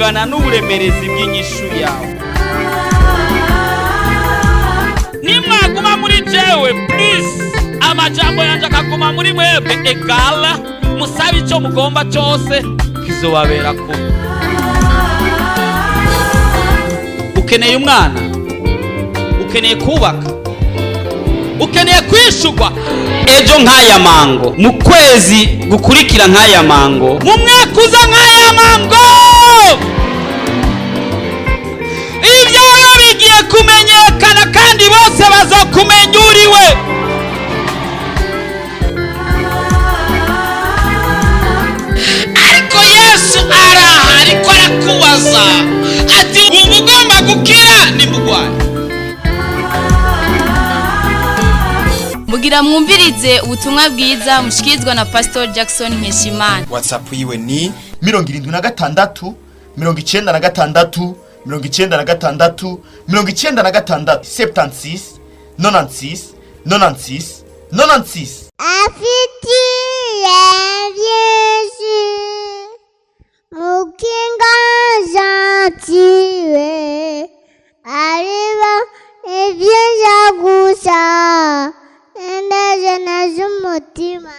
Bungana n'uburemerezi bw'inyishu yawe. Nimwaguma muri jewe, please, amajambo yanjye akaguma muri mwebwe, egala musabe icyo mugomba cyose, kizobabera kuba. Ukeneye umwana, ukeneye kubaka, ukeneye kwishurwa ejo nk'aya mango, mu kwezi gukurikira nk'aya mango, mu mwaka uza nk'aya mango. Ibyawe bigiye kumenyekana kandi bose bazokumenya uriwe. Ariko Yesu araha, ariko arakubaza ati: "Wumva ugomba gukira nimugwaye?" Mugira mwumvirize ubutumwa bwiza mushikirizwa na Pastor Jackson Nkeshimana. WhatsApp yiwe ni 76 96 96 96, 76 96 96 96. Afitiye byinshi mukinga gentile ariba ibyiza gusa indege z'umutima.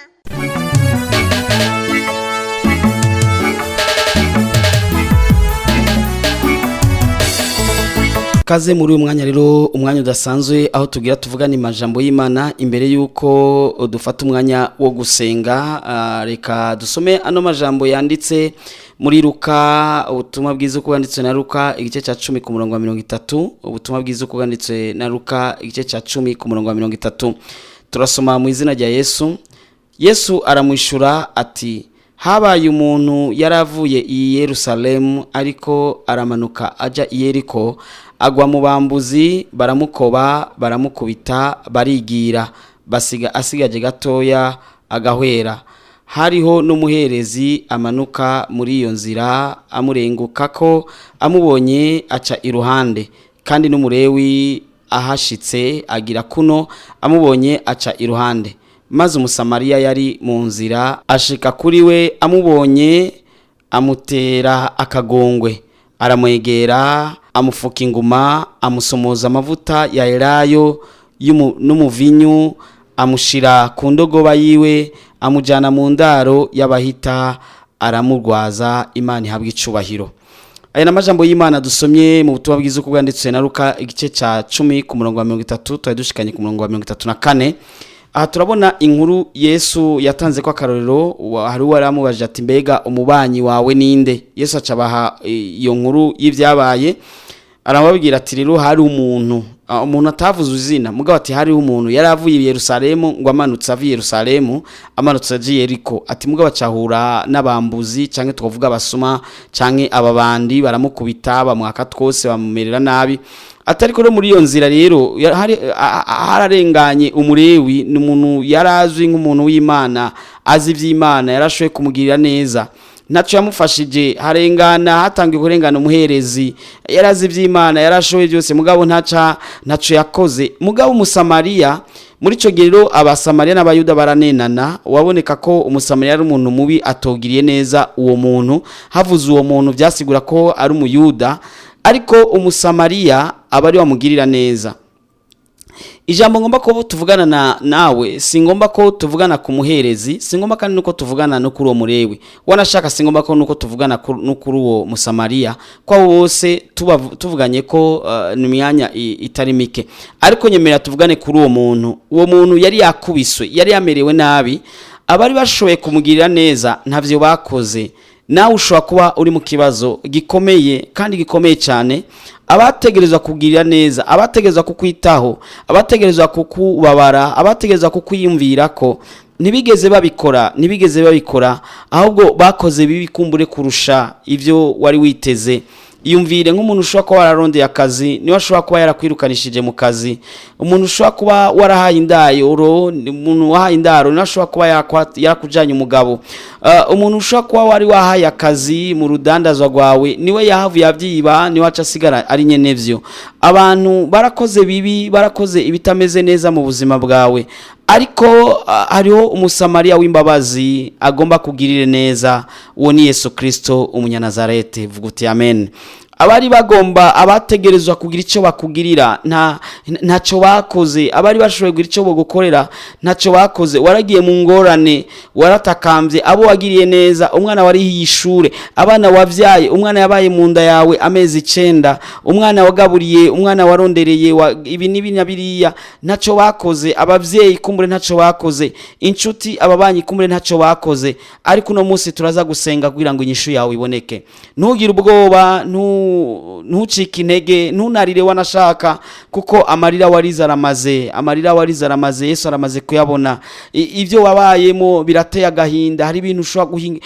Kaze muri uyu mwanya rero, umwanya udasanzwe aho tugira tuvugane amajambo y'Imana. Imbere y'uko dufata umwanya wo gusenga, reka dusome ano majambo yanditse muri Luka, ubutumwa bwiza uko bwanditswe na Luka, igice cya 10 ku murongo wa 30. Ubutumwa bwiza uko bwanditswe na Luka, igice cya 10 ku murongo wa 30. Turasoma mu izina rya Yesu. Yesu aramwishura ati: "Habaye umuntu yaravuye i Yerusalemu ariko aramanuka ajya i Yeriko, agwa mu bambuzi, baramukoba, baramukubita, barigira, basiga asigaje gatoya agahwera. Hariho n'umuherezi amanuka muri iyo nzira, amurenguka ko amubonye aca iruhande. Kandi n'umurewi ahashitse agira kuno, amubonye aca iruhande. Maze umusamariya yari mu nzira ashika kuri we, amubonye amutera akagongwe, aramwegera, amufuka inguma, amusomoza amavuta ya elayo n'umuvinyu, amushira ku ndogoba yiwe, amujyana mu ndaro y'abahita, aramurwaza." Imana ihabwa icubahiro. Aya ni amajambo y'Imana dusomye mu butumwa bwiza uko bwanditswe na Luka, igice cya 10 ku murongo wa 30. Twari dushikanye ku murongo wa 34. Aha turabona inkuru Yesu yatanze ko akarorero. Hari uwo yaramubajije ati: "Mbega umubanyi wawe ninde?" Yesu acabaha iyo nkuru y'ibyabaye, arababwira ati: "Rero hari umuntu, umuntu atavuze izina, mugabo ati hariho umuntu yari avuye i Yerusalemu, ngo amanutse ava i Yerusalemu, amanutse aje i Yeriko, ati mugabo acahura n'abambuzi, canke twavuga abasuma canke ababandi, baramukubita, bamwaka twose, bamumerera nabi. Atari ko muri iyo nzira rero hararenganye umurewi, ni umuntu yari azwi nk'umuntu w'Imana, azi iby'Imana, yarashoboye kumugirira neza, ntacyo yamufashije. Harengana, hatangiye kurengana umuherezi, yarazi iby'Imana, yarashoboye byose, mugabo ntaco yakoze. Mugabo umusamariya, muri ico gihe rero abasamariya n'abayuda baranenana, waboneka ko umusamariya ari umuntu mubi atogiriye neza uwo muntu. Havuze uwo muntu byasigura ko ari umuyuda, ariko umusamariya aba ari wamugirira neza. Ijambo ngomba ko tuvugana na nawe, si ngomba ko tuvugana ku muherezi, si ngomba kandi nuko tuvugana no kuri uwo murewi, wanashaka si ngomba ko nuko tuvugana no kuri uwo musamariya, ko abo bose tuvuganye ko ni imyanya itari mike. Ariko nyemera tuvugane kuri uwo muntu. Uwo muntu yari yakubiswe, yari yamerewe nabi, abari bashoboye kumugirira neza ntavyo bakoze. Nawe ushobora kuba uri mu kibazo gikomeye kandi gikomeye cyane, abategerezwa kugirira neza, abategerezwa kukwitaho, abategerezwa kukubabara, abategerezwa kukwiyumvira ko ntibigeze babikora, ntibigeze babikora, ahubwo bakoze bibi kumbure kurusha ibyo wari witeze. Iyumvire nk'umuntu ushobora kuba wararondeye akazi, niwe ashobora kuba yarakwirukanishije mu kazi. Umuntu ushobora kuba warahaye indaro, umuntu wahaye indaro niwe ashobora kuba yarakujanye umugabo. Umuntu ushobora kuba wari wahaye akazi mu rudandazwa rwawe, niwe yahavuye abyiba, niwe aca asigara ari nyenevyo. Abantu barakoze bibi, barakoze ibitameze neza mu buzima bwawe. Ariko hariho Umusamariya w'imbabazi agomba kugirire neza. Uwo ni Yesu Kirisito Umunyanazarete. Vuga uti amen. Abari bagomba, abategerezwa kugira icyo bakugirira, ntacyo bakoze. Abari bashoboye kugira icyo bagukorera, ntacyo bakoze. Waragiye mu ngorane, waratakambye, abo wagiriye neza, umwana warihiye ishure, abana wabyaye, umwana yabaye mu nda yawe amezi 9, umwana wagaburiye, umwana warondereye, ibi n'ibi na biriya, ntacyo bakoze. Ababyeyi kumbure ntacyo bakoze, inshuti, ababanyi kumbure ntacyo bakoze. Ariko uno munsi turaza gusenga kugira ngo inyishu yawe iboneke. Ntugire ubwoba, ntucike intege, ntunarire wanashaka, kuko amarira warize aramaze, amarira warize aramaze, Yesu aramaze kuyabona. Ibyo wabayemo birateye agahinda. Hari ibintu ushobora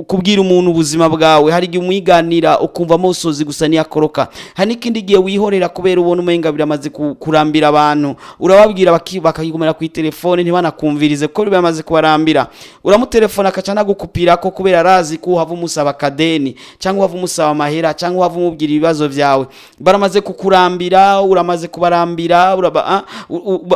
kubwira umuntu ubuzima bwawe, hari igihe umwiganira ukumva amosozi gusa niyakoroka. Hari n'ikindi gihe wihorera kubera ubona umenga biramaze kurambira abantu. Urababwira bakayigumira ku telefone, ntibanakumvirize kuko biramaze kubarambira. Uramutelefona akaca anagukupira ko kubera arazi ko uhava umusaba akadeni, cyangwa uhava umusaba amahera, cyangwa uhava umubwira ibibazo byawe. Baramaze kukurambira, uramaze kubarambira,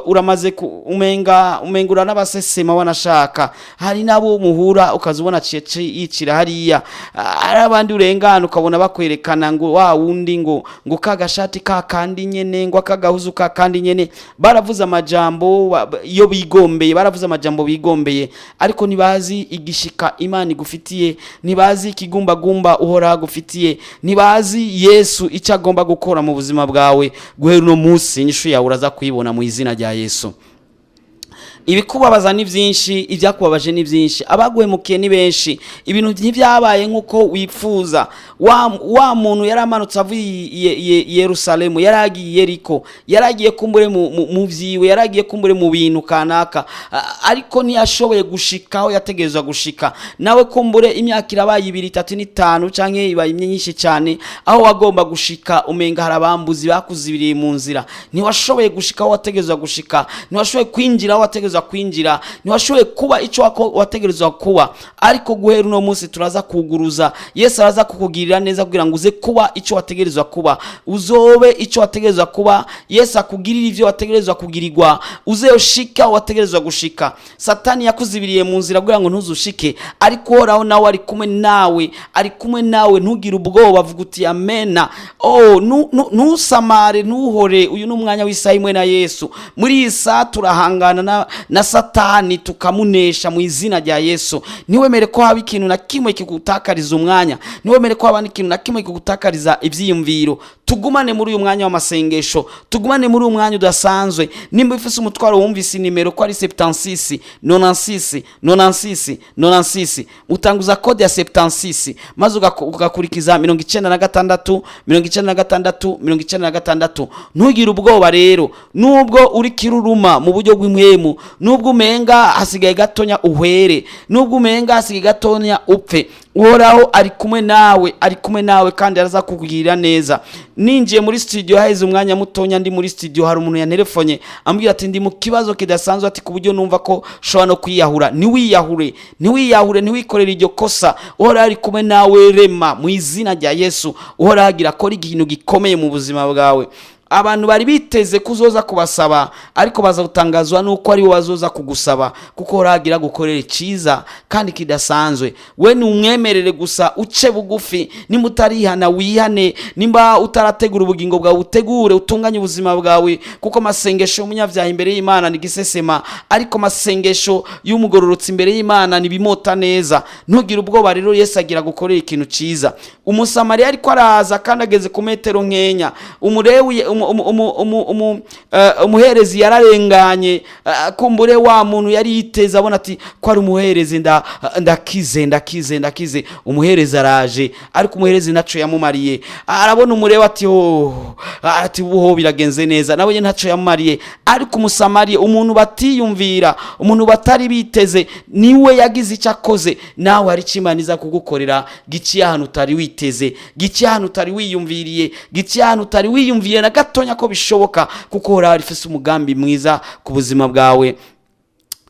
uramaze umenga uranabasesema wanashaka. Hari n'abo muhura ukaza ubona aciye yicira hariya. Hari abandi urengana ukabona bakwerekana ngo wa wundi, ngo kagashati ka kandi nyene, ngo akagahuzu ka kandi nyene. Baravuze amajambo iyo bigombeye, baravuze amajambo bigombeye, ariko ntibazi igishika Imana igufitiye, ntibazi ikigumbagumba Uhoraho agufitiye, ntibazi Yesu icyo agomba gukora mu buzima bwawe. Guhera uno munsi inyishu yawe uraza kuyibona mu izina rya Yesu. Ibikubabaza ni byinshi, ibyakubabaje ni byinshi, abaguhemukiye ni benshi, ibintu ntibyabaye nk'uko wifuza. Wa muntu yari amanutse avuye i Yerusalemu, yari agiye i Yeriko, yari agiye kumbure mu vyiwe, yari agiye kumbure mu bintu kanaka, ariko ntiyashoboye gushika aho yategerezwa gushika. Nawe kumbure imyaka irabaye 2, 3 n'5, canke ibaye myinshi cyane, aho wagomba gushika umenga hari abambuzi bakuzibiriye mu nzira. Ntiwashoboye gushika aho wategerezwa gushika, ntiwashoboye kwinjira aho wategerezwa kwinjira, ntiwashoboye kuba icyo wategerezwa kuba. Ariko guhera uno munsi turaza kuguruza, Yesu araza kukugirira neza kugira ngo uze kuba icyo wategerezwa kuba, uzobe icyo wategerezwa kuba. Yesu akugirira ivyo wategerezwa kugirirwa, uze ushika aho wategerezwa gushika. Satani yakuzibiriye mu nzira kugira ngo ntuzushike, ariko Uhoraho nawe ari kumwe nawe, ari kumwe nawe. Ntugire ubwoba, vuga uti amena. Oh, ntusamare, ntuhore. Uyu ni umwanya w'isaha imwe na Yesu. Muri iyi saha turahangana na Satani tukamunesha mu izina rya Yesu. Ntiwemere ko haba ikintu na kimwe kigutakariza umwanya, ntiwemere ko haba ikintu na kimwe kigutakariza ivyiyumviro. Tugumane muri uyu mwanya w'amasengesho, tugumane muri uyu mwanya udasanzwe. Nimba ufise umutwaro, wumvise inimero ko ari 76 96 96 96, utanguza code ya 76 maze ugakurikiza 96 96 96. Ntugire ubwoba rero, nubwo uri kiruruma mu buryo bw'impwemu, nubwo umenga hasigaye gatonya uhwere, nubwo umenga hasigaye gatonya upfe, Uhoraho ari kumwe nawe, ari kumwe nawe kandi araza kukugirira neza. Ninjiye muri studio, haheze umwanya mutonya ndi muri studio, hari umuntu yanterefonye ambwira ati ndi mu kibazo kidasanzwe, ati ku buryo numva ko ushobora no kwiyahura. Ntiwiyahure, ntiwiyahure, ntiwikorere iryo kosa. Uhoraho ari kumwe nawe, rema mu izina rya Yesu. Uhoraho agira akora ikintu gikomeye mu buzima bwawe. Abantu bari biteze ko uzoza kubasaba, ariko baza gutangazwa nuko ari bo bazoza kugusaba, kuko uragira gukorera iciza kandi kidasanzwe. We ni umwemerere gusa, uce bugufi. Nimba utarihana, wihane. Nimba utarategura ubugingo bwawe, utegure, utunganye ubuzima bwawe, kuko amasengesho y'umunyabyaha imbere y'Imana ni gisesema, ariko amasengesho y'umugororotsi imbere y'Imana ni bimota neza. Ntugire ubwoba rero, Yesu agira gukorera ikintu ciza. Umusamariya ariko araza kandi ageze ku metero nkenya. Umurewi, umuherezi yararenganye. Kumbure wa muntu yari yiteze, abona ati ko ari umuherezi, ndakize, ndakize, ndakize, umuherezi araje. Ariko umuherezi ntaco yamumariye. Arabona umurewi ati oh, ati ubu biragenze neza, nawe nyene ntaco yamumariye. Ariko Umusamariya, umuntu batiyumvira, umuntu batari biteze, niwe yagize icyo akoze. Nawe hari icyo Imana iza kugukorera giciye ahantu utari witeze, giciye ahantu utari wiyumviriye, giciye ahantu utari wiyumviriye na gatonya ko bishoboka, kuko Uhoraho afise umugambi mwiza ku buzima bwawe.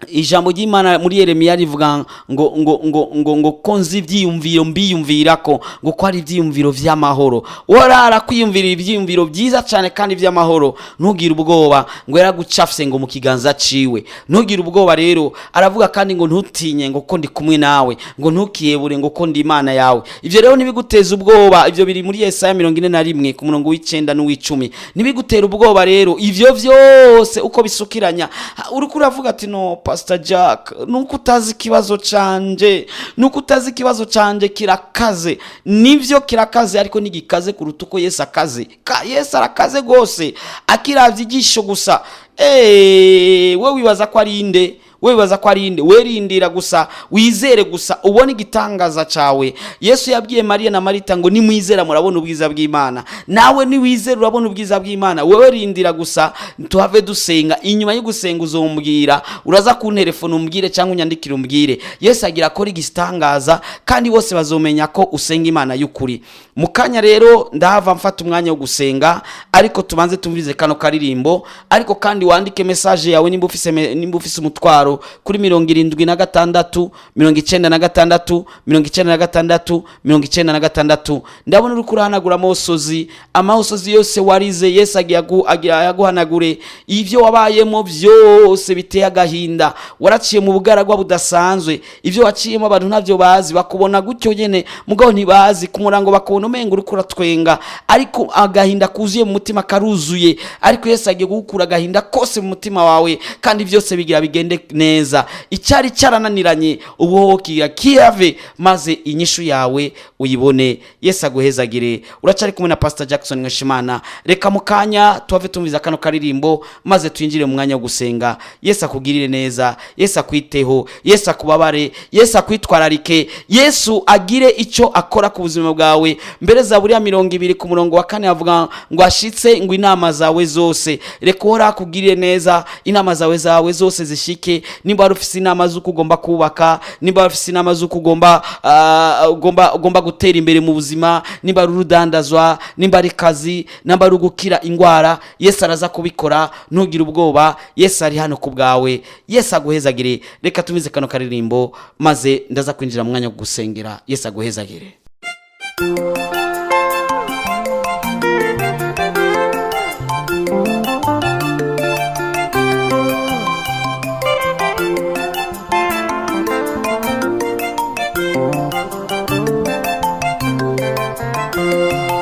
Ijambo ry'Imana muri Yeremiya rivuga ngo ko nzi ibyiyumviro mbiyumvirako, ngo ko ari ibyiyumviro vy'amahoro. Worara kwiyumvira ibyiyumviro byiza cyane kandi by'amahoro, ntugire ubwoba, ngo yaragucafye ngo mu kiganza ciwe. Ntugire ubwoba rero. Aravuga kandi ngo ntutinye, ngo ko ndi kumwe nawe, ngo ntukiyebure, ngo ko ndi Imana yawe. Ivyo rero ntibiguteza ubwoba. Ivyo biri muri Yesaya 41 ku murongo w'icenda n'uw'icumi. Ntibigutera ubwoba rero ivyo vyose uko bisukiranya. Uriko uravuga ati: "No, Pastor Jack, nuko utazi ikibazo canje, nuko utazi ikibazo canje, kirakaze." Nivyo, kirakaze, ariko ntigikaze kuruta uko Yesu akaze. Yesu arakaze rwose, akiravye ijisho gusa. We wibaza ko ari inde? We wibaza ko ari inde? We rindira gusa, wizere gusa, ubone igitangaza cawe. Yesu yabwiye Mariya na Marita ngo nimwizera murabona ubwiza bw'Imana. Nawe niwizera urabona ubwiza bw'Imana. Wewe rindira gusa tuhave dusenga. Inyuma yo gusenga uzombwira, uraza kunterefona umbwire cyangwa unyandikire umbwire. Yesu agira akora igitangaza kandi bose bazomenya ko usenga Imana y'ukuri. Mu kanya rero ndahava mfata umwanya wo gusenga, ariko tubanze tumvirize kano karirimbo. Ariko kandi wandike message yawe nimba ufise umutwaro kuri 76 96 96 96. Ndabona uri kurahanagura amosozi, amasozi yose warize. Yesu agiye yaguhanagure ivyo wabayemo byose biteye agahinda. Waraciye mu bugaragwa budasanzwe. Ivyo waciyemo abantu ntabyo bazi, bakubona gutyo nyene, mugabo ntibazi ku murango, bakubona umenga uriko uratwenga, ariko agahinda kuzuye mu mutima karuzuye. Ariko Yesu agiye gukura agahinda kose mu mutima wawe, kandi byose bigira bigende neza. Icyari cyarananiranye ubu kigira kiyave, maze inyishu yawe uyibone. Yesu aguhezagire. Uracari kumwe na Pastor Jackson Nkeshimana. Reka mu kanya tuhave tumviza kano karirimbo, maze twinjire mu mwanya wo gusenga. Yesu akugirire neza, Yesu akwiteho, Yesu akubabare, Yesu akwitwararike, Yesu agire icyo akora ku buzima bwawe. Mbere Zaburi ya 20 ku murongo wa 4 avuga ngo ashitse ngo inama zawe zose. Reka Uhoraho akugirire neza, inama zawe zose zishike. Nimba wari ufise inama z'uko ugomba kubaka, nimba wari ufise inama z'uko ugomba gutera imbere mu buzima, nimba ari urudandazwa, nimba ari kazi, nimba ari ugukira ingwara, Yesu araza kubikora. Ntugire ubwoba, Yesu ari hano ku bwawe. Yesu aguhezagire. Reka tumize kano karirimbo, maze ndaza kwinjira mu mwanya wo gusengera. Yesu aguhezagire.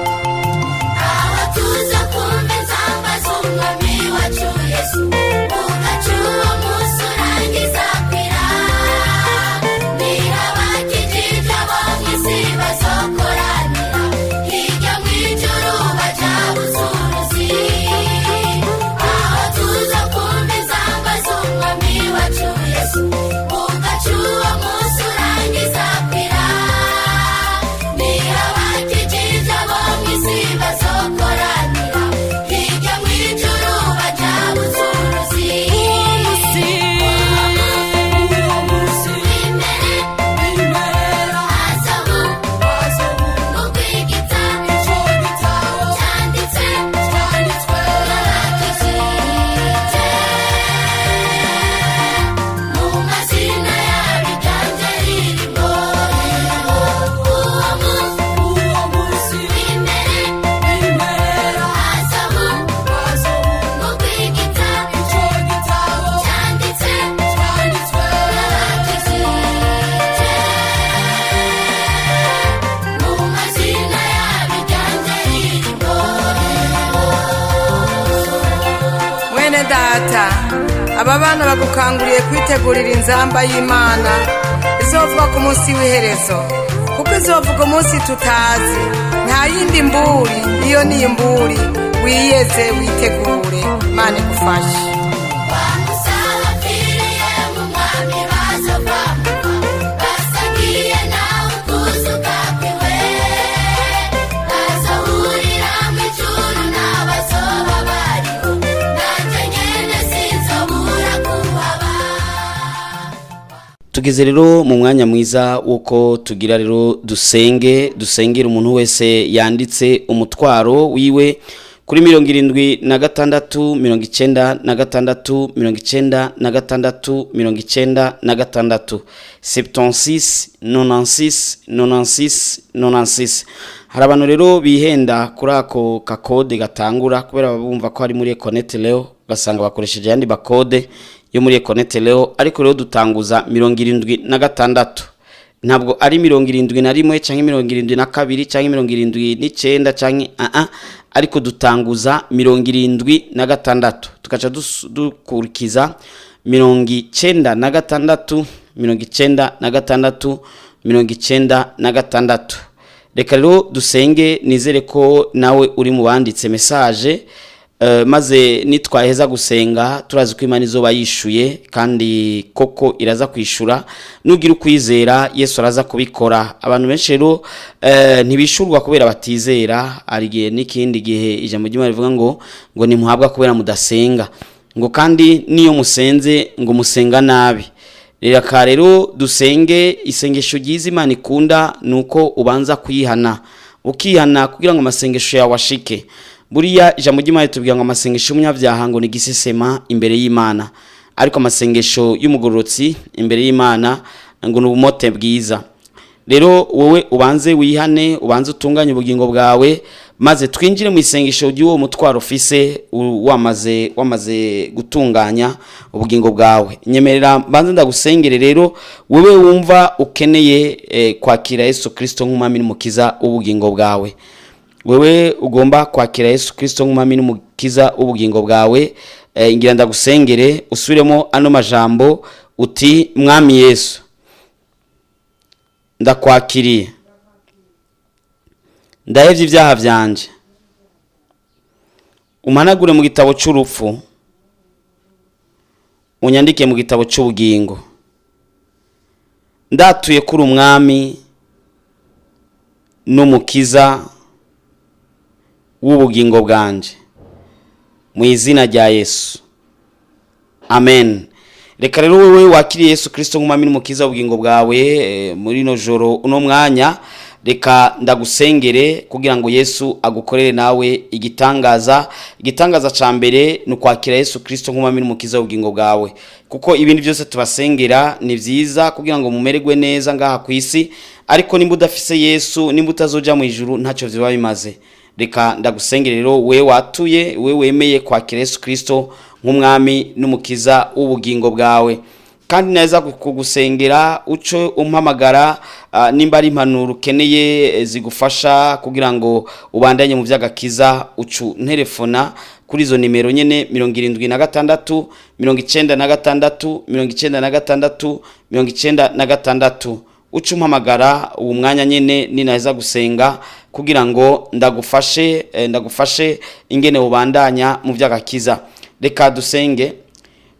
Aho tuza kumva inzamba z'umwami wacu Yesu, ugaca uwo munsi urangiza kwira. Nirabakijije abo mu isi bazokoranira hirya mu ijuru baja buzuruzi. Aho tuza kumva inzamba z'umwami wacu Yesu, ugaca uwo munsi urangiza kwira. Nirabakijije abo mu isi bazokoranira hirya mu ijuru baja buzuruzi. Imbere hazabu n'ugwigita cyanditse n'abakijije mu mazina yabo iryanjye ririmo. Uwo munsi w'imbere hazabu n'ugwigita cyanditse n'abakijije mu mazina yabo iryanjye ririmo. Mwene data, aba bana bagukanguriye kwitegurira inzamba y'Imana izovuga ku munsi w'iherezo, kuko izovuga umunsi tutazi. Nta yindi mburi, iyo ni imburi. Wiyeze, witegure, Imana igufashe. Bamusabapfiriye mu mwami bazovamuka basangiye nawe ukuzuka kwiwe, bazohurira mu ijuru n'abazoba bariho, nanjye nyene sinzobura kuhaba. Tugeze rero mu mwanya mwiza w'uko tugira rero dusenge, dusengera umuntu wese yanditse umutwaro wiwe. Kuri 76 96 96 96, 76 96 96 96. Hari abantu rero bihenda kuri ako kakode gatangura, kubera baba bumva ko ari muri Econet Leo, ugasanga bakoresheje ayandi bakode yo muri Econet Leo. Ariko rero dutanguza 76, ntabwo ari 71 cyangwa 72 cyangwa 79 cyangwa ariko dutanguza 76, tugaca dukurikiza 96 96 96. Reka rero dusenge. Nizere ko nawe uri mu banditse message, maze nitwaheza gusenga turazi ko Imana izoba yishuye, kandi koko iraza kwishura. Nugira ukwizera, Yesu araza kubikora. Abantu benshi rero ntibishurwa kubera batizera. Hari igihe n'ikindi gihe ijambo ry'Imana rivuga ngo ntimuhabwa kubera mudasenga, ngo kandi niyo musenze ngo musenga nabi. Reka rero dusenge. Isengesho ryiza Imana ikunda ni uko ubanza kuyihana, ukihana kugira ngo amasengesho yawe ashike. Buriya ijambo ry'Imana ritubwira ngo amasengesho y'umunyabyaha ngo ni igisesema imbere y'Imana, ariko amasengesho y'umugororotsi imbere y'Imana ngo ni ubumote bwiza. Rero wowe ubanze wihane, ubanze utunganye ubugingo bwawe, maze twinjire mu isengesho ry'uwo mutwaro ufise wamaze gutunganya ubugingo bwawe. Nyemerera mbanze ndagusengere. Rero wowe wumva ukeneye kwakira Yesu Kristo nk'umwami n'umukiza w'ubugingo bwawe, wewe ugomba kwakira Yesu Kristo nk'umwami n'umukiza w'ubugingo bwawe, ngira ndagusengere usubiremo ano majambo uti: "Mwami Yesu, ndakwakiriye, ndahevye ibyaha byanje, umpanagure mu gitabo cy'urupfu, unyandike mu gitabo cy'ubugingo. Ndatuye kuri umwami n'umukiza w'ubugingo bwanje, mu izina rya Yesu, amen." Reka rero wowe wakiriye Yesu Kristo nk'umwami n'umukiza w'ubugingo bwawe, muri ino joro, uno mwanya, reka ndagusengere kugira ngo Yesu agukorere nawe igitangaza. Igitangaza ca mbere ni ukwakira Yesu Kristo nk'umwami n'umukiza w'ubugingo bwawe, kuko ibindi byose tubasengera ni byiza kugira ngo mumererwe neza ngaha ku isi, ariko nimba udafise Yesu, nimba utazoja mu ijuru, ntacyo biba bimaze. Reka ndagusengere rero, we watuye, we wemeye kwakira Yesu Kristo nk'umwami n'umukiza w'ubugingo bwawe. Kandi neza kugusengera, uce umpamagara, nimba ari impanuro ukeneye zigufasha kugira ngo ubandanye mu by'agakiza, ucu nterefona kuri izo nimero nyene: 76 96 96 96. Uca umpamagara uwo mwanya nyene ninaheza gusenga kugira ngo ndagufashe ingene ubandanya mu by'agakiza. Reka dusenge.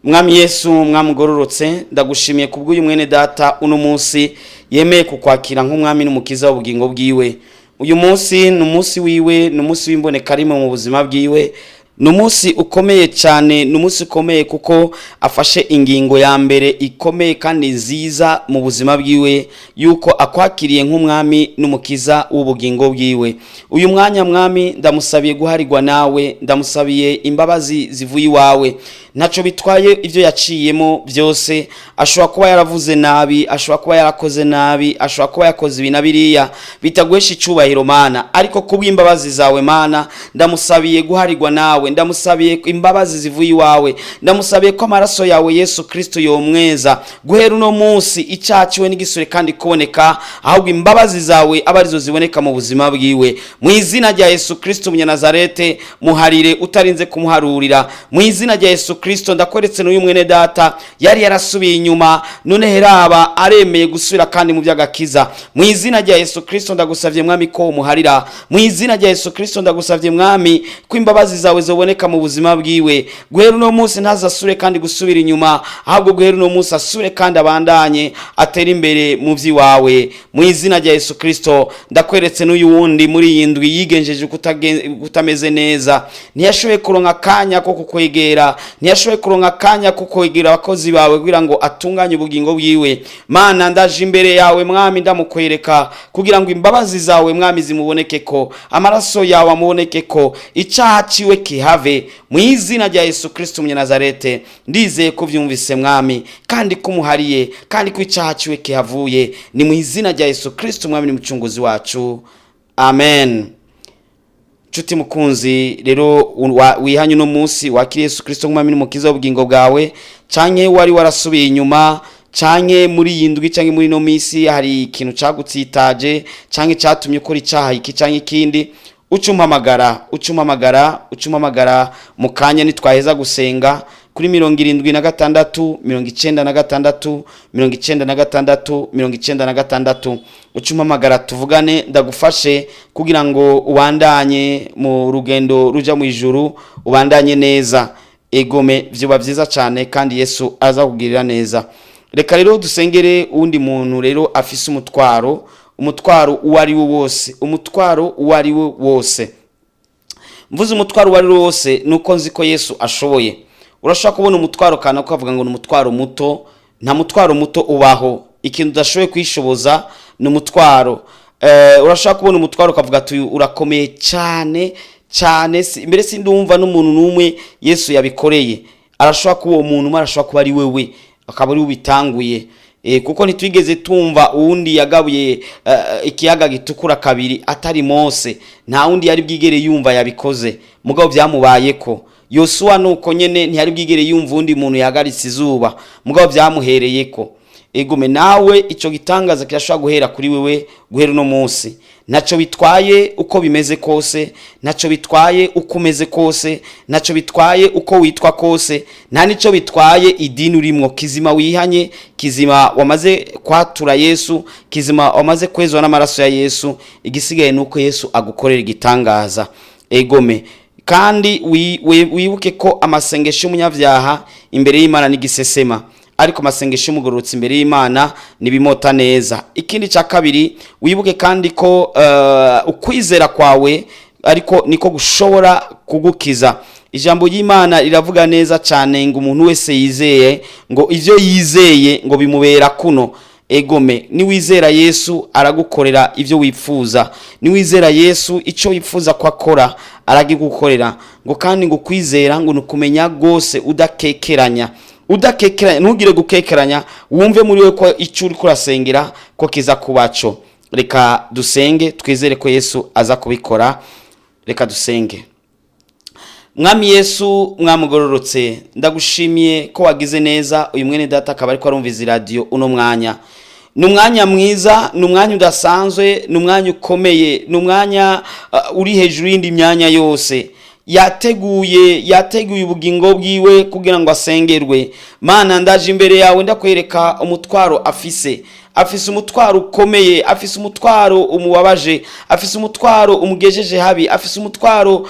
Mwami Yesu, mwami ugororotse, ndagushimiye kubw'uyu mwene data uno munsi yemeye kukwakira nk'umwami n'umukiza w'ubugingo bwiwe. Uyu munsi ni umunsi wiwe, ni umunsi w'imbonekarimwe mu buzima bwiwe, ni umunsi ukomeye cyane, ni umunsi ukomeye kuko afashe ingingo ya mbere ikomeye kandi nziza mu buzima bwiwe, yuko akwakiriye nk'umwami n'umukiza w'ubugingo bwiwe. Uyu mwanya, mwami, ndamusabiye guharirwa nawe, ndamusabiye imbabazi zivuye iwawe. Ntacyo bitwaye ibyo yaciyemo byose, ashobora kuba yaravuze nabi, ashobora kuba yarakoze nabi, ashobora kuba yakoze ibi na biriya bitaguhesha icyubahiro, Mana, ariko kubw'imbabazi zawe, Mana, ndamusabiye guharirwa nawe, ndamusabiye imbabazi zivuye iwawe, ndamusabiye ko amaraso yawe Yesu Kristo yomweza. Guhera uno munsi icyaha ciwe n'igisure kandi kuboneka, ahubwo imbabazi zawe aba arizo ziboneka mu buzima bwiwe. Mu izina rya Yesu Kristo umunyanazarete, muharire utarinze kumuharurira. Mu izina rya Yesu Kristo, ndakweretse n'uyu mwene data yari yarasubiye inyuma, none heraba aremeye gusubira kandi mu by'agakiza. Mu izina rya Yesu Kristo, ndagusavye mwami ko umuharira. Mu izina rya Yesu Kristo, ndagusavye mwami ko imbabazi zawe zoboneka mu buzima bwiwe. Guhera uno munsi ntazasubire kandi gusubira inyuma, ahubwo guhera uno munsi asubire kandi abandanye atere imbere mu by'iwawe, mu izina rya Yesu Kristo. Ndakweretse n'uyu wundi muri iyi ndwi yigenjeje kutameze neza, ntiyashoboye kuronka akanya ko kukwegera, ntiyashoboye. Yashoboye kuronka akanya ko kwegera abakozi bawe kugira ngo atunganye ubugingo bwiwe. Mana, ndaje imbere yawe Mwami, ndamukwereka kugira ngo imbabazi zawe Mwami zimuboneke ko, amaraso yawe amuboneke ko, icyaha ciwe kihave mu izina rya Yesu Kristo Umunyanazarete. Ndizeye ko uvyumvise Mwami, kandi ko umuhariye, kandi ko icyaha ciwe kihavuye. Ni mu izina rya Yesu Kristo Mwami n'Umucunguzi wacu, amen. Nshuti mukunzi rero, wihanye uno munsi, wakiriye Yesu Kristo nk'Umwami n'Umukiza w'ubugingo bwawe, canke wari warasubiye inyuma, canke muri iyi ndwi canke muri ino minsi hari ikintu cagutsitaje canke catumye ukora icaha iki canke ikindi, uca umpamagara, uca umpamagara, uca umpamagara mu kanya nitwaheza gusenga kuri 76 96 96 96. Uca umpamagara tuvugane, ndagufashe kugira ngo ubandanye mu rugendo ruja mu ijuru, ubandanye neza. Egome, vyoba vyiza cyane kandi Yesu aza kugirira neza. Reka rero dusengere uwundi muntu rero afise umutwaro, umutwaro uwo ari wo wose, umutwaro uwo ari wo wose. Mvuze umutwaro uwo ari wo wose nuko nzi ko Yesu ashoboye. Urashobora kubona umutwaro kana ukavuga ngo ni umutwaro muto. Nta mutwaro muto ubaho. Ikintu udashoboye kwishoboza ni umutwaro. Urashobora kubona umutwaro ukavuga ati uyu urakomeye cyane cyane, mbere sindumva n'umuntu n'umwe Yesu yabikoreye. Arashobora kuba uwo muntu umwe, arashobora kuba ari wewe, akaba ari we ubitanguye. Kuko ntitwigeze tumva uwundi yagabuye ikiyaga gitukura kabiri atari Mose. Nta wundi yari bwigere yumva yabikoze, mugabo byamubayeko. Yosuwa nuko nyene, ntiyari bwigere yumva uwundi muntu yahagaritse izuba, mugabo byamuhereyeko. Egume, nawe ico gitangaza kirashobora guhera kuri wewe guhera uno munsi. Ntaco bitwaye uko bimeze kose, ntaco bitwaye uko umeze kose, ntaco bitwaye uko witwa kose, nta nico bitwaye idini urimwo. Kizima wihanye, kizima wamaze kwatura Yesu, kizima wamaze kwezwa n'amaraso ya Yesu, igisigaye nuko Yesu agukorera igitangaza. Egome, kandi wibuke ko amasengesho y'umunyabyaha imbere y'Imana n'igisesema, ariko amasengesho y'umugororotsi imbere y'Imana nibimota neza. Ikindi cya kabiri, wibuke kandi ko ukwizera kwawe ariko niko gushobora kugukiza. Ijambo ry'Imana riravuga neza cyane ngo umuntu wese yizeye, ngo ivyo yizeye ngo bimubera kuno. Egome, niwizera Yesu aragukorera ivyo wifuza. Niwizera Yesu, ico wifuza ko akora aragigukorera. Ngo kandi ngo kwizera ngo nukumenya rwose udakekeranya, udakekeranya. Ntugire gukekeranya, wumve muri we ko icyo uri kurasengera ko kiza kubaco. Reka dusenge, twizere ko Yesu aza kubikora. Reka dusenge. Mwami Yesu, mwamugororotse, ndagushimiye ko wagize neza uyu mwene data akaba ariko arumviza iradiyo uno mwanya. Ni umwanya mwiza, ni umwanya udasanzwe, ni umwanya ukomeye, ni umwanya uri hejuru y'indi myanya yose. Yateguye ubugingo bwiwe kugira ngo asengerwe. Mana, ndaje imbere yawe, ndakwereka umutwaro afise. Afise umutwaro ukomeye, afise umutwaro umubabaje, afise umutwaro umugejeje habi, afise umutwaro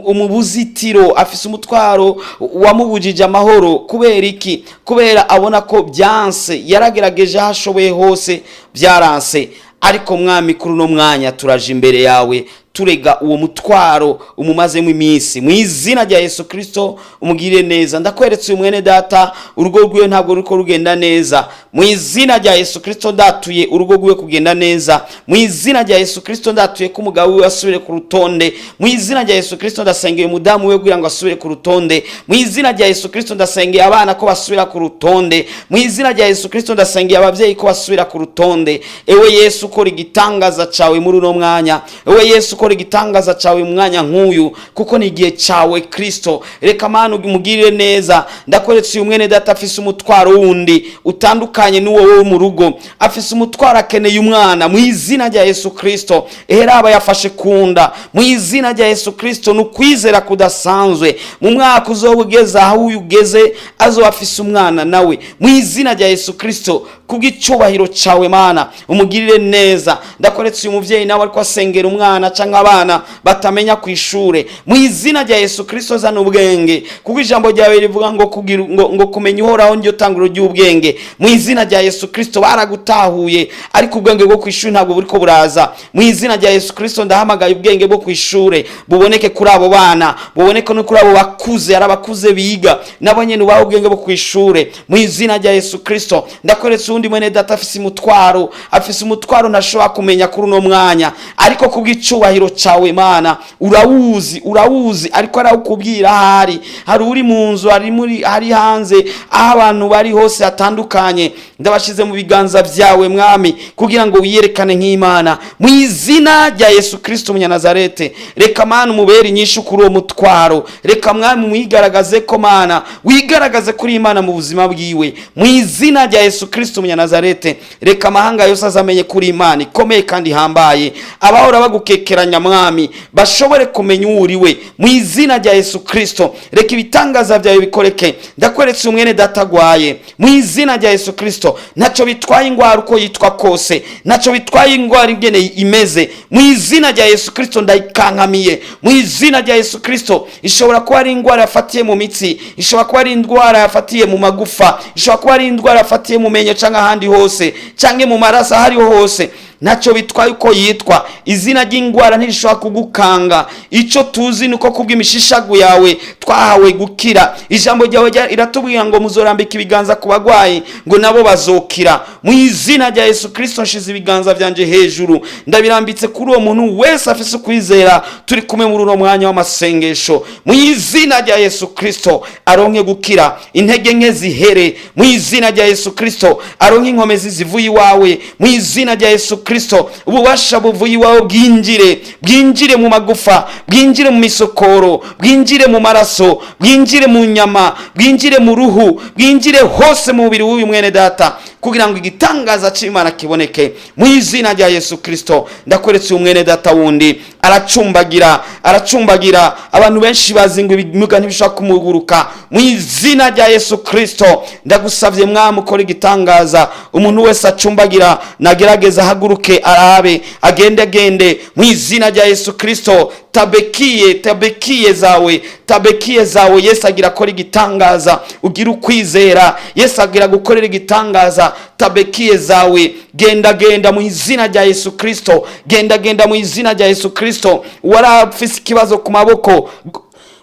umubuzitiro, afise umutwaro wamubujije amahoro. Kubera iki? Kubera abona ko byanse, yaragerageje aho ashoboye hose byaranse. Ariko Mwami, kuri uno mwanya turaje imbere yawe, turega uwo mutwaro umumazemo iminsi. Mu izina rya Yesu Kristo umugirire neza. Ndakweretse uyu mwene data, urugo rwiwe ntabwo ruriko rugenda neza. Mu izina rya Yesu Kristo ndatuye urugo rwiwe kugenda neza. Mu izina rya Yesu Kristo ndatuye ko umugabo wiwe asubire ku rutonde. Mu izina rya Yesu Kristo ndasengeye umudamu we kugira ngo asubire ku rutonde. Mu izina rya Yesu Kristo ndasengeye abana ko basubira ku rutonde. Mu izina rya Yesu Kristo ndasengeye ababyeyi ko basubira ku rutonde. Ewe Yesu, ukora igitangaza cawe muri uno mwanya. Ewe Yesu, ukora igitangaza cawe mu mwanya nk'uyu, kuko ni igihe cawe Kristo. Reka Mana umugirire neza. Ndakweretse uyu mwene data afise umutwaro wundi utandukanye n'uwo wo mu rugo. Afise umutwaro, akeneye umwana. Mu izina rya Yesu Kristo, eheraba yafashe kunda. Mu izina rya Yesu Kristo, ni ukwizera kudasanzwe. Mu mwaka uzoba ugeze aho uyu ugeze, azoba afise umwana nawe. Mu izina rya Yesu Kristo, kubw'icyubahiro cawe Mana, umugirire neza. Ndakweretse uyu muvyeyi nawe ariko asengera umwana canke cyangwa abana batamenya ku ishure. Mu izina rya Yesu Kristo, zana ubwenge, kuko ijambo ryawe rivuga ngo kugira ngo kumenya Uhoraho niryo tanguriro ry'ubwenge. Mu izina rya Yesu Kristo, baragutahuye, ariko ubwenge bwo ku ishuri ntabwo buriko buraza. Mu izina rya Yesu Kristo, ndahamagaye ubwenge bwo ku ishure buboneke kuri abo bana, buboneke no kuri abo bakuze. Hari abakuze biga, nabo nyene ubahe ubwenge bwo ku ishure mu izina rya Yesu Kristo. Ndakweretse uwundi mwene data afise umutwaro, afise umutwaro ntashobora kumenya kuri uno mwanya, ariko kubw'icubahiro cawe Mana urawuzi, urawuzi, ariko arawukubwira. Ahari hari uri mu nzu, hari muri, hari hanze, aho abantu bari hose hatandukanye, ndabashize mu biganza byawe Mwami, kugira ngo wiyerekane nk'Imana mu izina rya Yesu Kristo Umunyanazarete. Reka Mana umubere inyishu kuri uwo mutwaro. Reka Mwami mwigaragaze ko Mana wigaragaze kuri Imana mu buzima bwiwe mu izina rya Yesu Kristo Umunyanazarete. Reka amahanga yose azamenye kuri Imana ikomeye kandi ihambaye. Abahora bagukekeranya, Mwami, bashobore kumenya uwo uriwe mu izina rya Yesu Kristo. Reka ibitangaza byawe bikoreke. Ndakweretse umwene data agwaye mu izina rya Yesu Kristo. Ntacyo bitwaye ingwara uko yitwa kose, ntacyo bitwaye ingwara ingene imeze, mu izina rya Yesu Kristo ndayikankamiye mu izina rya Yesu Kristo. Ishobora kuba ari indwara yafatiye mu mitsi, ishobora kuba ari indwara yafatiye mu magufa, ishobora kuba ari indwara yafatiye mu menyo cyangwa ahandi hose, cyangwa mu maraso, aho ariho hose, ntacyo bitwaye uko yitwa. Izina ry'indwara ntirishobora kugukanga. Icyo tuzi ni uko kubw'imishishagu yawe twahawe gukira. Ijambo ryawe riratubwira ngo muzorambika ibiganza ku bagwayi, ngo nabo bazokira. Mu izina rya Yesu Kristo, nshize ibiganza byanje hejuru, ndabirambitse kuri uwo muntu wese afise ukwizera turi kumwe muri uno mwanya w'amasengesho. Mu izina rya Yesu Kristo, aronke gukira, intege nke zihere. Mu izina rya Yesu Kristo, aronke inkomezi zivuye iwawe. Mu izina rya Yesu Kristo, ububasha buvuye iwawe bwinjire, bwinjire mu magufa, bwinjire mu misokoro, bwinjire mu maraso, bwinjire mu nyama, bwinjire mu ruhu, bwinjire hose mu mubiri w'uyu mwene data, kugira ngo igitangaza cy'Imana kiboneke mu izina rya Yesu Kristo. Ndakweretse uyu mwene data wundi aracumbagira, aracumbagira. Abantu benshi bazi ngo ibimuga ntibishobora kumuguruka. Mu izina rya Yesu Kristo, ndagusavye Mwami ukora igitangaza. Umuntu wese acumbagira nagerageza ahaguruke, arabe, agende, agende mu izina rya Yesu Kristo. Tabekiye, tabekiye zawe, tabekiye zawe, Yesu agira akora igitangaza. Ugira ukwizera, Yesu agira gukorera igitangaza. Tabekiye zawe, genda, genda mu izina rya Yesu Kristo. Genda, genda mu izina rya Yesu Kristo. Warafise ikibazo ku maboko,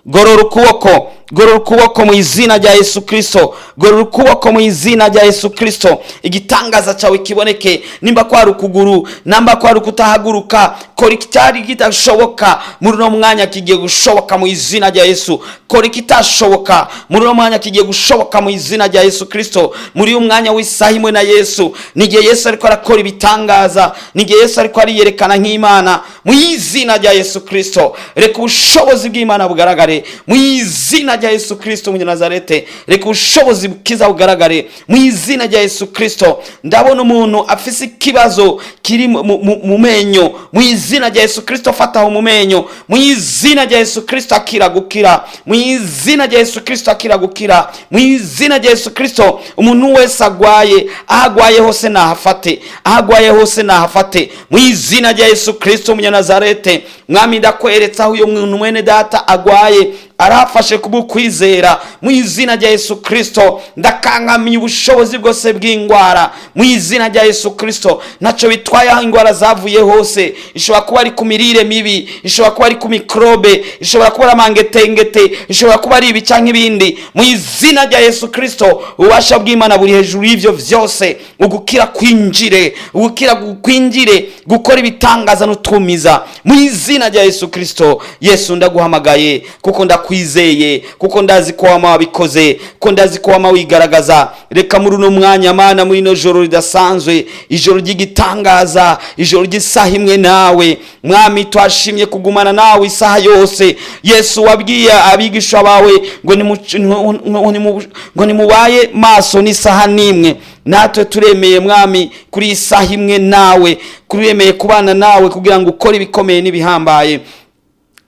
gorora ukuboko, gorora ukuboko mu izina rya Yesu Kristo. Gorora ukuboko mu izina rya Yesu Kristo, igitangaza cyawe kiboneke. Nimba kwari ukuguru, namba kwari ukutahaguruka, kora icyari kidashoboka, muri uno mwanya kigiye gushoboka mu izina rya Yesu. Kora ikitashoboka, muri uno mwanya kigiye gushoboka mu izina rya Yesu Kristo. Muri uyu mwanya w'isaha imwe na Yesu, nigihe Yesu ariko arakora ibitangaza, nigihe Yesu ariko ariyerekana nk'Imana mu izina rya Yesu Kristo. Reka ubushobozi bw'Imana bugaragare mu izina rya Yesu Kristo Umunyanazarete. Reka ubushobozi bwiza bugaragare mu izina rya Yesu Kristo. Ndabona umuntu afise ikibazo kiri mu menyo. Mu izina rya Yesu Kristo, fataho mu menyo. Mu izina rya Yesu Kristo, akira gukira. Mu izina rya Yesu Kristo, akira gukira. Mu izina rya Yesu Kristo, umuntu wese agwaye, aho agwaye hose nahafate, aho agwaye hose nahafate mu izina rya Yesu Kristo Umunyanazarete. Mwami, ndakweretse aho uyu muntu mwene data agwaye, arafashe kubw'ukwizera. Mu izina rya Yesu Kristo, ndakankamiye ubushobozi bwose bw'indwara mu izina rya Yesu Kristo. Ntacyo bitwaye aho indwara zavuye hose, ishobora kuba ari ku mirire mibi, ishobora kuba ari ku mikorobe, ishobora kuba ari amangetengete, ishobora kuba ari ibi cyangwa ibindi. Mu izina rya Yesu Kristo, ububasha bw'Imana buri hejuru y'ibyo byose. Ugukira kwinjire, ugukira kwinjire, gukora ibitangaza n'utumiza mu izina rya Yesu Kristo. Yesu, ndaguhamagaye kuko ndakwizeye, kuko ndazi ko wama wabikoze, ko ndazi ko wama wigaragaza. Reka muri uno mwanya, Mana, muri ino joro ridasanzwe, ijoro ry'igitangaza, ijoro ry'isaha imwe nawe Mwami, twashimye kugumana nawe isaha yose. Yesu, wabwiye abigisha bawe ngo ngo nimubaye maso n'isaha n'imwe. Natwe turemeye, Mwami, kuri iyi saha imwe nawe, turemeye kubana nawe kugira ngo ukore ibikomeye n'ibihambaye.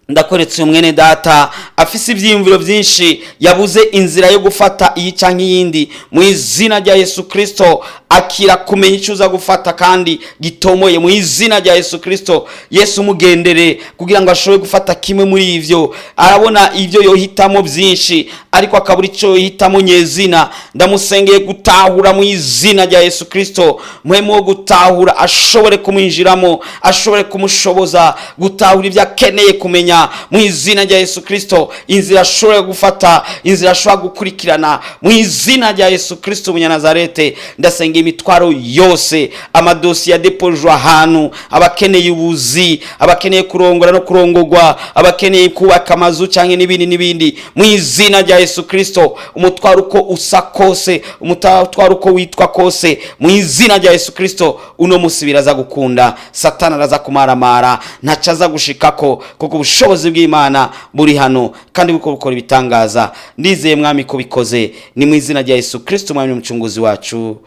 Ndakweretse uyu mwene data afise ibyiyumviro byinshi, yabuze inzira yo gufata iyi cyangwa iyindi. Mu izina rya Yesu Kristo. Akira kumenya icyo uza gufata kandi gitomoye mu izina rya Yesu Kristo. Yesu umugendere kugira ngo ashobore gufata kimwe muri ivyo. Arabona ibyo yohitamo byinshi, ariko akabura icyo yohitamo nyezina. Ndamusengeye gutahura mu izina rya Yesu Kristo. Muhemu wo gutahura ashobore kumwinjiramo, ashobore kumushoboza gutahura ibyo akeneye kumenya mu izina rya Yesu Kristo, inzira ashobora gufata, inzira ashobora gukurikirana mu izina rya Yesu Kristo Umunyanazarete. Ndasenga imitwaro yose, amadosiye yadepojwe ahantu, abakeneye ubuzi, abakeneye kurongora no kurongogwa, abakeneye kubaka amazu cyangwa n'ibindi n'ibindi, mu izina rya Yesu Kristo. Umutwaro uko usa kose, umutwaro uko witwa kose, mu izina rya Yesu Kristo, uno munsi biraza gukunda. Satani araza kumaramara, ntaco aza gushikako, kuko ubushobozi bw'Imana buri hano kandi buriko bukora ibitangaza. Ndizeye, Mwami, ko bikoze. Ni mu izina rya Yesu Kristo, Umwami n'Umucunguzi wacu,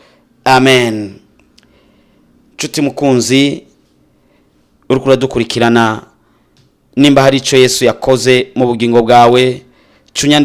amen. Nshuti mukunzi uriko uradukurikirana, nimba hari ico Yesu yakoze mu bugingo bwawe, cunyandikire.